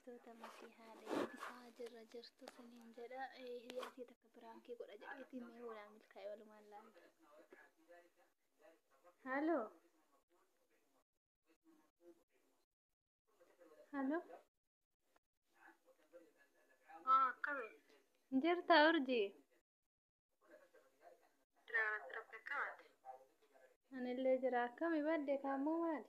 Hordoftoota matii haadha eebbisaa jirra jirtu siniin jedha. Hiriyaa tiyya takka piraankii godha jedheetiin mee walaa milkaa'e walumaan laalla. Halo. Halo. Akkami? Jirta urjii? Jira galatti rabbi akkamaati? Anillee jira. Akkami badde kaammoo maali?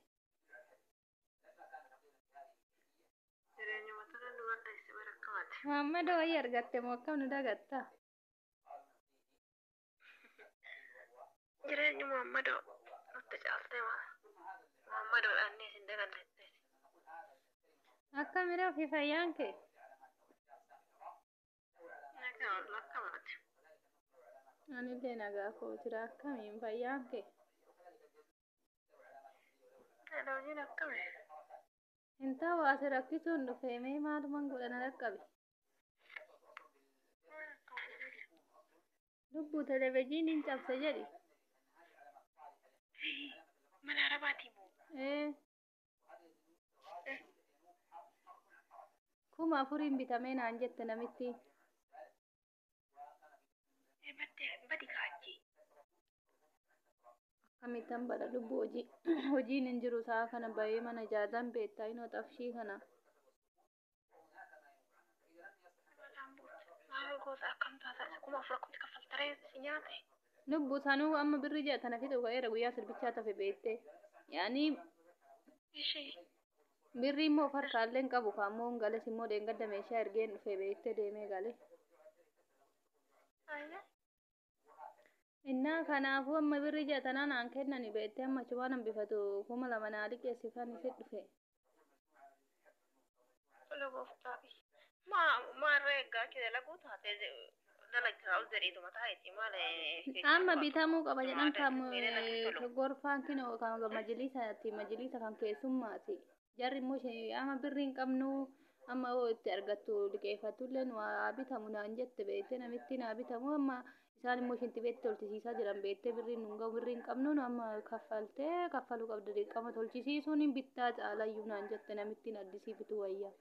Jireenyuma tana nu balleesse bara akkamaati? Muhammad wayii argatte moo akkam nu dagatta? Jireenyi Muhammadoo nutti caaltee maa Muhammadoodhaan ni isin daganne jetteeti. Akkamira ofii fayyaan kee? Nagaa wallah akkamaati? Anillee nagaa koo jira. Akkamiin fayyaan kee? Haadha hojiin akkami? Hin ta'u ati rakkisuun dhufee mee maaluman godha na dhaqqabi. Lubbuu televezyiiniin cabse jedhi. Mana arabaatii moo? Ee 4000n bitamee naan jette namittiin. Badi kaachii. Akkamittan bada lubbuu hojii hojiin hin jiru sa'a kana bahee mana ijaazaan beektaa inoo xafshii kana. Balaan buute. Maal goota akkam taata isa 4000 akkamitti kaffaltaree si nyaate? Lubbu sanuu amma birrii ji'a tana fixu ka'eera guyyaa sirbichaa tafe beektee. Yaani Ishee. Birrii immoo of harkaallee hin qabu kaammoo hin gales immoo dheengadda meeshaa ergeen dhufe beektee deemee gale. Ayya. Innaa kanaafuu amma birrii ji'a tanaa naan kennani beektee amma achumaan hambifatu 2000 naa liqeessifan isin dhufe. Tola gooftaa kiyya. Maa maarree eeggaa achi dalaguu taate dalagaa ol jedhiituma taa'eeti maal keessaa Amma baatu. bitamuu qaba jedhan Tumaa kan miidhee natti tolu. gorfaan kinoo kan majiliisaati majiliisa kan keessummaati. Jarri immoo ishee amma birrii hin qabnu amma yoo itti argattu liqeeffattullee nu haa bitamu naan jette beektee namitti naa bitamu amma isaan immoo shinti beetti tolchisiisaa jiran beektee birriin nun gahu birrii hin qabnu nu amma kaffaltee kaffaluu qabda dirqama tolchisiisuun hin bittaa caalayyuu naan jette namittiin addisii bituu wayyaa.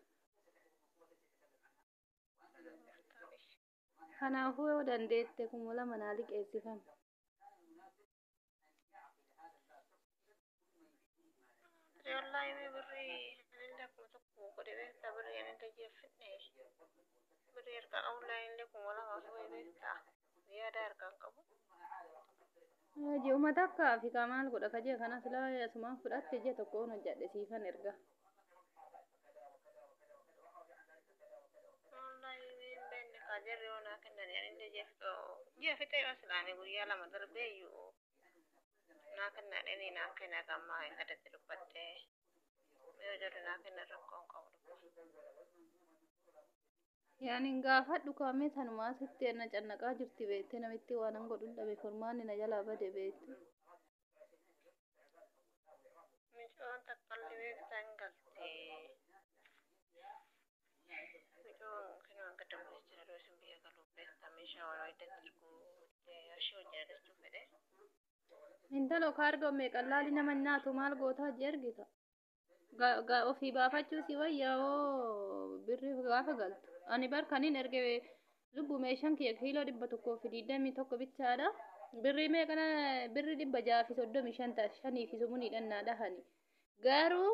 Kanaafuu yoo dandeette 2000 naa liqeessifan. Wallaahi mee birrii anillee akkuma tokko godhe beektaa birrii anillee jeeffidhe birrii harkaa qabullee anillee 2000 fi wayi beektaa ziyaadaa harkaan qabu. Ji'uma takkaa fi kaa maal godha ka ji'a kana silaa asumaan fudhatte ji'a tokkoon hojjadhe siifan erga. Wallaahi mee hin beekne kaa jarri yoo naa kennani anillee ji'a fixee yoo silaani guyyaa lama darbee iyyuu naa kennaa jedhanii naa kenna gammaa hin gadatti dubbadhee mee yoo jarri naa kennan rakkoo hin qabu dubba. Yaani hin gaafadhu kaamee tanumaa sitti na cannaqaa jirti beektee namitti waan an godhun dhabe furmaanni na jalaa bade beekte. Micoon takkalli beektaa hin galti. Micoon kinoo hanga dabale jira yoo isin biyya galuu beektaa meeshaa waan wayidatti erguu ashii wajjin argachuu fedhe. Intalo kaargoo meeqan laali nama nyaatu maal gootaa hojii ergita. Ofii baafachuu si wayya hoo birri gaafa galtu. Ani bar kanin erge lubbu meeshaan kiyya kiiloo 121 bichaadha. Birrii meeqana birri 635 ta'a shanii fi sumuuniidhaan naa dhahani. Garuu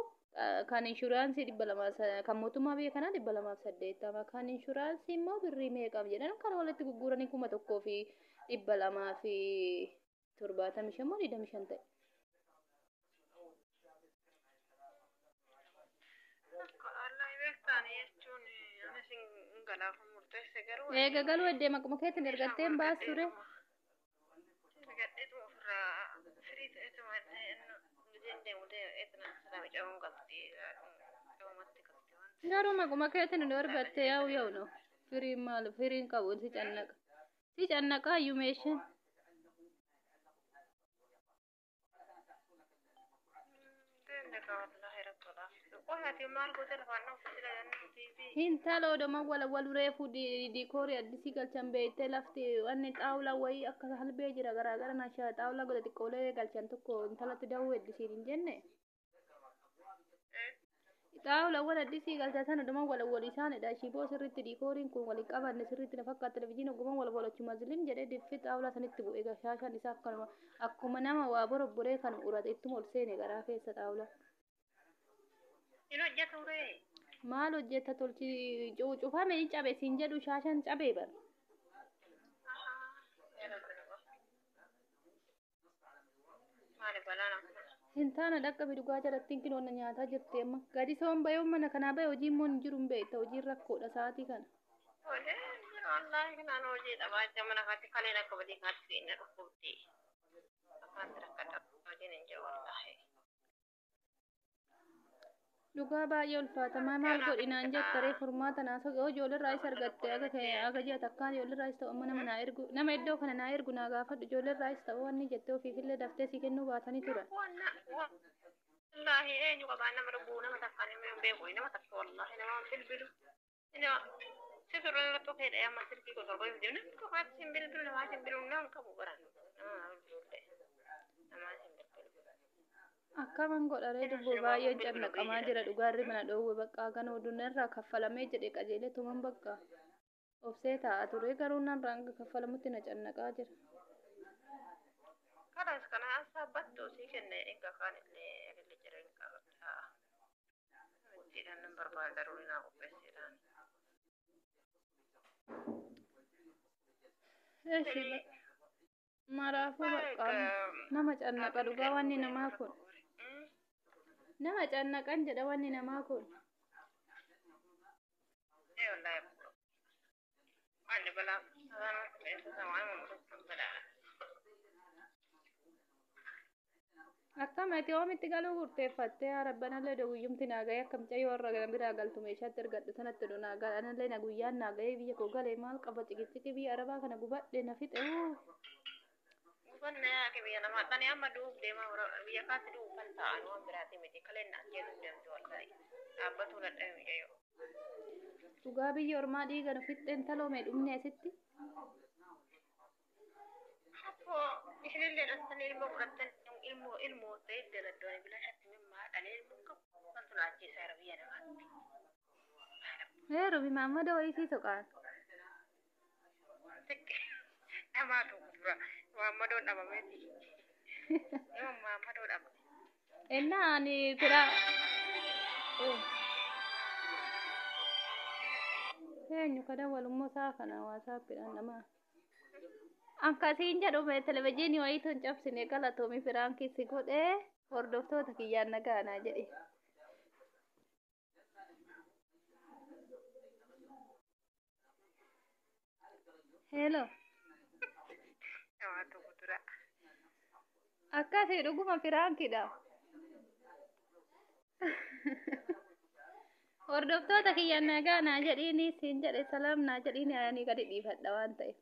kan inshuraansii 200 kan mootummaa biyya kanaa 280 kan inshuraansii immoo birrii meeqaaf jedhan kan walitti gurguranii 1275 moo 25 ta'e. Wallahi beektaan jechuun anis hin galaafu murteesse garuu Eega galuu eddee maquma keetiin meeshaa ergattee hin baasture. Argadheetuma ofirraa firii ta'eetuma gizeen deemu deemeetuma silaa micaa'uun galti qabumatti galti waan ta'eef. Garuu maquma keetiin nu ergattee yaa'u yaa'u no. Firiin maal firiin qabu si cannaqa. Si cannaqaa iyyuu meeshaan. Hintala odoma wala wal reefu diikoorii addisii galchan beektee lafti wanni xaawulaa wayii akka halbee jira garaagara nashaa xaawulaa gosa xiqqoolee galchan tokko intalatti dawuu eddisiin hin jenne. Xaawulawwan addisii galchaa sana dhuman wal wal isaanidha. Shiboo sirriitti diikooriin kun waliin qabanne sirriitti na fakkaata. Televizyiin ogummaan wal walachu mazlim jedhee diffi xaawulaa sanitti bu'e. Shaashaan isaa akkanuma akkuma nama waa borobboree kan urate ittuma ol seene garaa keessa xaawulaa. Hin hojjetu ree. Maal hojjeta tolchi cufame hin cabe siin jedhu shaashaan cabee bara. Maali balaan akkana. Hin taane dhaqqabi dhugaa jalatti kinoonna nyaataa jirti amma. Gadi soon bayoo mana kanaa bahe hojii immoo hin jiru hin beekta hojiin rakkoodha sa'aatii kana. Hojii wallaahi kanaan hojii dhabaa jira mana kaatti kaleen akka badii kaatti inni dhukkubdi. Akkanatti rakkata hojiin hin jiru wallaahi. Dhugaa baay'ee ulfaatamaa maal godhinaan jetta ree furmaata naa soqe ijoollee isa argatte aga aga ji'a takkaan ijoollee isa ta'u amma nama naa ergu nama iddoo kana naa ergu naa gaafadhu ijoollee isa ta'u wanni jettee ofiifillee daftee si kennuu baatanii turan. Wallaahi eenyu qabaa nama lubbuu nama takkaan hin beeku nama takka wallaahi nama bilbilu. Nama si surra irratti okeedha amma silkii koo torba yoo namni tokko hin bilbilu namaa hin bilbilu nama hin qabu baran nama bilbilullee namaa hin bilbilu. Akkaman godha ree dubboo baay'een cannaqamaa jira dhugaarri mana dhoowwe bakka gana oduun irraa kaffalamee jedhe qajeelee tuman bakka obsee taa'aa ture garuu narraa hanga kaffalamutti na cannaqaa jira. Kanas kana asaabattu sii kenne egaa kaan illee illee jira hin qabata. Ittiidhaan nan barbaada garuu naa qopheesseedhaan. Eshi maraafuu bakka nama cannaqa dhugaa wanni namaa kun. Nama cannaqan jedha wanni namaa kun. Ee wallaahi waan balaa waan balaa. Akkam ati oomitti galuu murteeffattee yaa rabbanallee guyyumti naa gahee akkam cayyoo warra gara biraa galtu meeshaatti ergadhu sanatti oduu naa gala anallee na guyyaan naa gahee biyya koo galee maal qaba ciqiciqi biyya arabaa kana gubadhe na fixe uu. Gubanna yaake biyya namaa tani amma du'uuf deemaa biyya kaatti du'uuf kan ta'an waan biraati miti kaleen na ajjeesuuf deemtu wallaahi dhaabbatuu dadhabe mucayyoo. Dhugaa biyya ormaa dhiiga nu fixxeen taloome dhumne asitti. Akkoo isinillee dhastanii ilmoo fudhattan ilmoo ilmoo ta'e daladdoon bilaashatti mimmaa dhalee ilmoo qabu wantu na ajjeesaa jira biyya namaatti. Heerumi maammada wayisii soqaan. Dhamaatu dura maammadoon dhabameeti. Nama maammadoo dhaba. Ennaa ani fira. Eenyu kana walummoo isaa kana waasaappiidhaan dhamaa. Akkasiin jedhu televizyiinii wayiitu hin cabsine galatoomi firaankii si godhee hordoftoota kiyyaan nagaanaa jedhe. Heelo. Dhamaatu dura. Akkasii dhuguma firaankiidha. Hordoftoota kiyyaan nagaanaa jedhiini siin jedhe salaam naa jedhiini ani gadi dhiifadha waan ta'eef.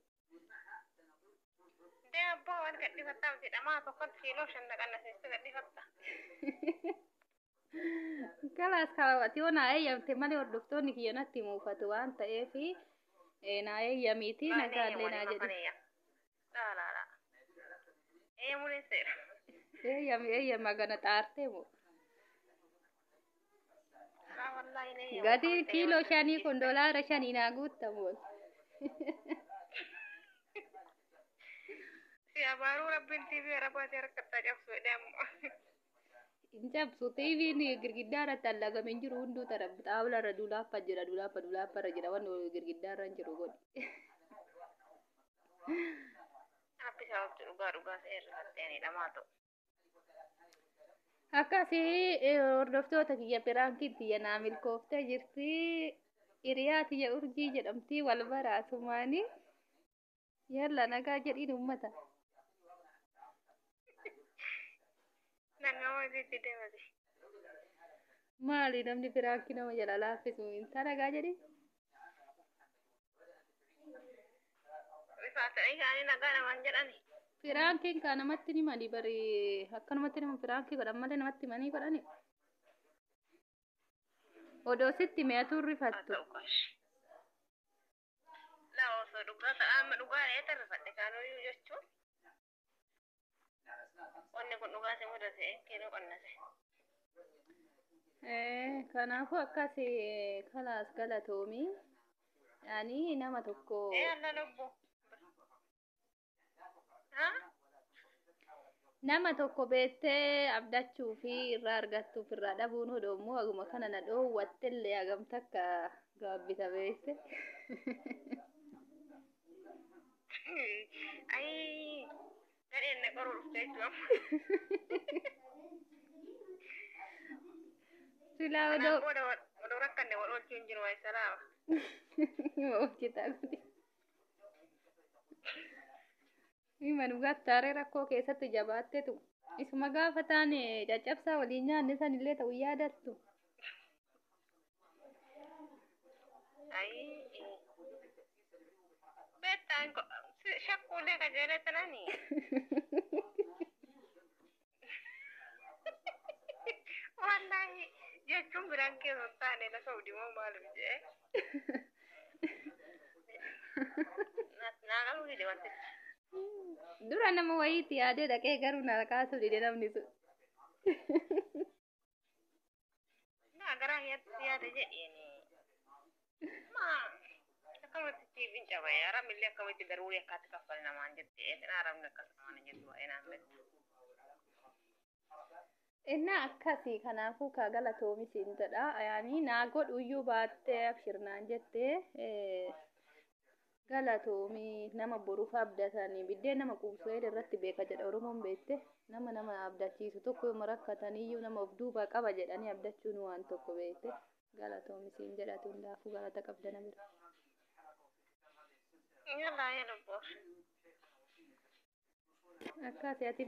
Dee abbaa waan gadhiifattaa miti dhamaa tokkotti kiiloo shan naqannasiiste gadhiifatta. Kalaas kaawwati yoo naa eeyyamte malee hordoftoonni kiyya natti muufatu waan ta'eef naa eeyyamiiti nagaallee naa jedhi. Laa laa laa. Eeyyamuun hin seera. Eeyyami eeyyama gana xaartee moo. Laa wallaahi hin eeyyamu. Gatiin kiiloo shanii kun $5 naa guuttamuun. Si abaaruu rabbiin TV arabaati harkattaa cabsu jedhee ammoo. Hin cabsu TV'n girgiddaa irratti allagame hin jiru hunduu tara xaawula irra duulaaffa jira duulaaffa duulaaffa irra jira wanni girgiddaa irra hin jiru godhi. Rabbi isaa wajji dhugaa dhugaa seerri irratti ani dhamaa ta'u. Akkasii hordoftoota kiyya piraankiin tiyya naa milkooftee jirti. Hiriyaa tiyya urjii jedhamti wal baraasumaani. Yalla nagaa jedhiin uummata. Nagaa hojiitti deemati. Maali namni piraankii nama jala laaffisu inta nagaa jedhi. Rifaatanii kaanii nagaa namaan jedhani. Piraankiin kaa namatti ni mali bari akkanumatti nama piraankii godhan malee namatti himanii godhani. Odoo sitti mi'atuun Haa rifattu. ta'u kaash. Laa osoo dhugaa ta'a amma dhugaa dheeta rifadhe kaanuyyuu jechuun wanni kun dhugaa si mudate kiiloo qannase. Kanaafuu akkas kalaas galatoomii. Ani nama tokko Ee alla lubbu. Haa? Nama tokko beektee abdachuu fi irraa argattuuf irraa dhabuun hodhoommoo haguma kana na dhoowwattellee hagam takka gaabbita beekte. Ayii gadheen na qoruu dhufte jechuudha. Silaa Kanaan odoo booda odoo rakkanne wal oolchuu hin jiru waayee salaama. Hojjetaa godhe. Hima dhugattaaree rakkoo keessatti jabaattetu. Isuma gaafa taane caccabsaa waliin nyaanne sanillee ta'u yaadattu. Ayii beektaan shakkuulee qajeelee tananii. Wallaahi jechuun biraan keessa hin taane na sobdi moo maaliif jedhee. Naa qaluu dide wantichi. Dura nama wayiitti yaadee dhaqee garuu na kaasuu dide namni sun. Naa garaa yaadde yaade jedheeni. Maa akkamatti tiiviin cabaye haramillee akkamitti daruurii akkaatti kaffale namaan jette haramni akkas namaan hin jettu waa'ee naan beektu. Innaa akkasii kanaafuu ka galatoomi siin jedha. Yaani naa godhuyyuu baattee abshirnaan jettee galatoomii nama boruuf abdatanii biddeen nama quubsee irratti beeka jedha Oromoon beekte. Nama nama abdachiisu tokko yooma rakkataniyyuu nama of duubaa qaba jedhanii abdachuun waan tokko beekte. Galatoomi siin jedhatu hundaafuu galata qabda na bira. Yallaa yaa lubbuu. Akkasii ati.